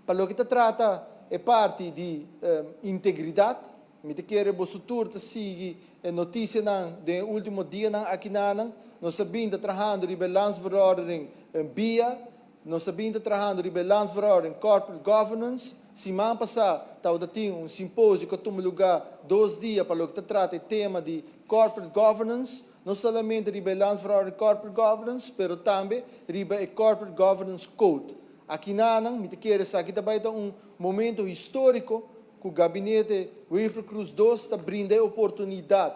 Pa loke ta trata e parti di integridat, mi ta kere boso tur ta sigui e notisianan den e último dianan akinanan. Nos a bin ta trahando riba e Landsverordening BIA, nos a bin ta trahando riba e Landsverordening Corporate Governance. Siman pasá tabata tin un simposio ku a tuma lugá 2 dia pa loke ta trata e tema di Corporate Governance, no solamente riba e Landsverordening Corporate Governance, pero tambe riba e Corporate Governance Code. Akinanan, mi ta kere esaki tambe ta un momento históriko ku gabinete Wever-Croes 2 ta brinda e oportunidat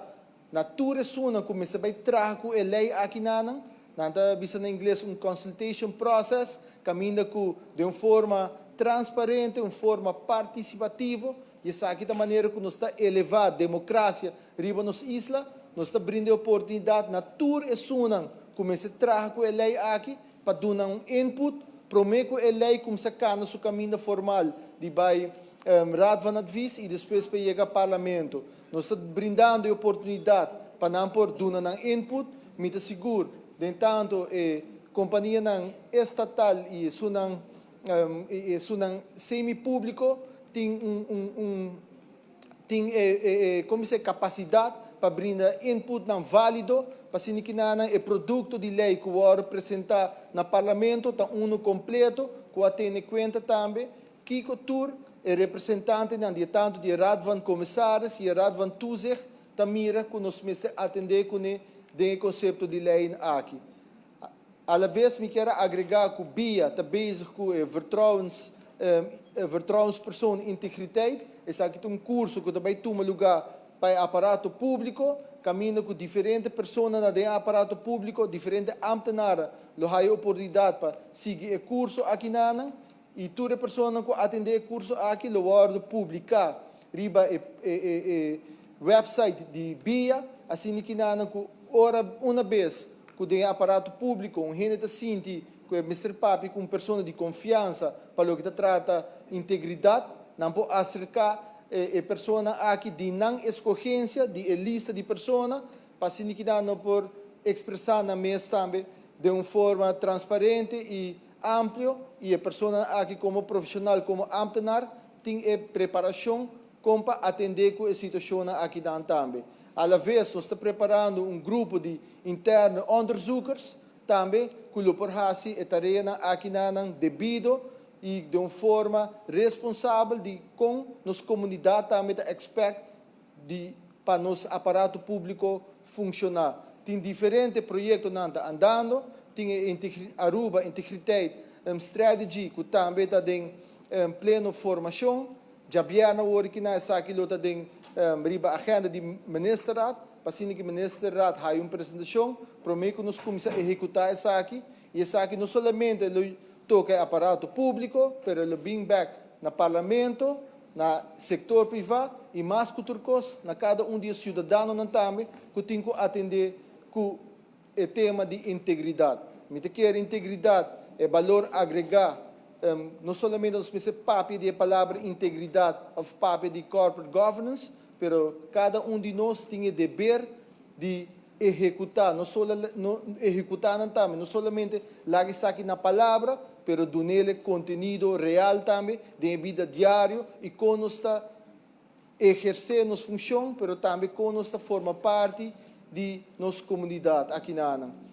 na tur esunnan ku mester bai traha ku e lei akinanan, nan ta bisa na ingles un consultation process, kaminda ku di un forma transparente, un forma partisipativo, i esaki ta manera ku nos ta elevá demokrasia riba nos isla, nos ta brinda oportunidat na tur esunnan ku mester traha ku e lei aki, pa duna un input, promé ku e lei kuminsá kana su kaminda formal di bai Raad van Advies i despues pa yega parlamento. Nos ta brindando e oportunidat pa nan por duna nan input, mi ta sigur, den tantu e kompanianan estatal i esunnan semi-públiko tin un tin e kon bisa kapasidat pa brinda input nan válido pa asina e produkto di lei ku wòrdu presentá na parlamento ta unu kompleto ku a tene kuenta tambe kiko tur e representantenan di tantu di Raad van Commissaris i Raad van Toezicht ta mira ku nos mester atendé kuné den konsepto di lei aki. A la bes mi ke agregá ku BIA ta bezig ku e vertrouwenspersoon integriteit. Esaki ta un kurso ku tambe ta tuma lugá pa aparato públiko, kaminda ku diferente persona na aparato públiko, diferente ambtenaar, lo haya oportunidat pa sigui e kurso akinan i tur persona ku atendé e kurso aki lo wòrdu publiká riba e website di BIA, asina ku nan ku ora un bes ku den aparato públiko un hende ta sinti ku mester papia ku un persona di konfiansa pa loke ta trata integridat, nan por aserká e persona aki di nan eskohensia di e lista di persona pa asina ku nan por ekspresá nan mes tambe di un forma transparente i amplio i e persona aki komo profeshonal, komo ambtenaar, tin e preparashon kon pa atendé ku e situashon aki dan tambe. A la bes, nos ta preparando un grupo di interne onderzoekers tambe ku lo por hasi e tarea akinan debido i di un forma responsabel di kon nos komunidat tambe ta expect di pa nos aparato públiko funshoná. Tin diferente proyektonan ta andando, tin Aruba Integriteit Strategy ku tambe ta den pleno formashon. Djabièrnè awor ku na esaki lo ta den riba agenda di ministerraad, pa asina ku ministerraad haya un presentashon, promé ku nos kuminsá ehekutá esaki, i esaki no solamente lo toka e aparato públiko, pero lo bin back na parlamento, na sektor privá i mas ku tur kos, na kada un di e siudadanonan tambe ku tin ku atendé ku e tema di integridat. Mi ta kere integridat e balor agregá, no solamente nos mester papia di e palabra integridat òf papia di corporate governance, pero kada un di nos tin e deber di ehekutá, no solo no ehekutá nan tambe, no solamente laga esaki na palabra, pero dun'é kontenido real tambe den bida diario i kon nos ta ehersé nos funshon, pero tambe kon nos ta forma parti di nos komunidat akinan.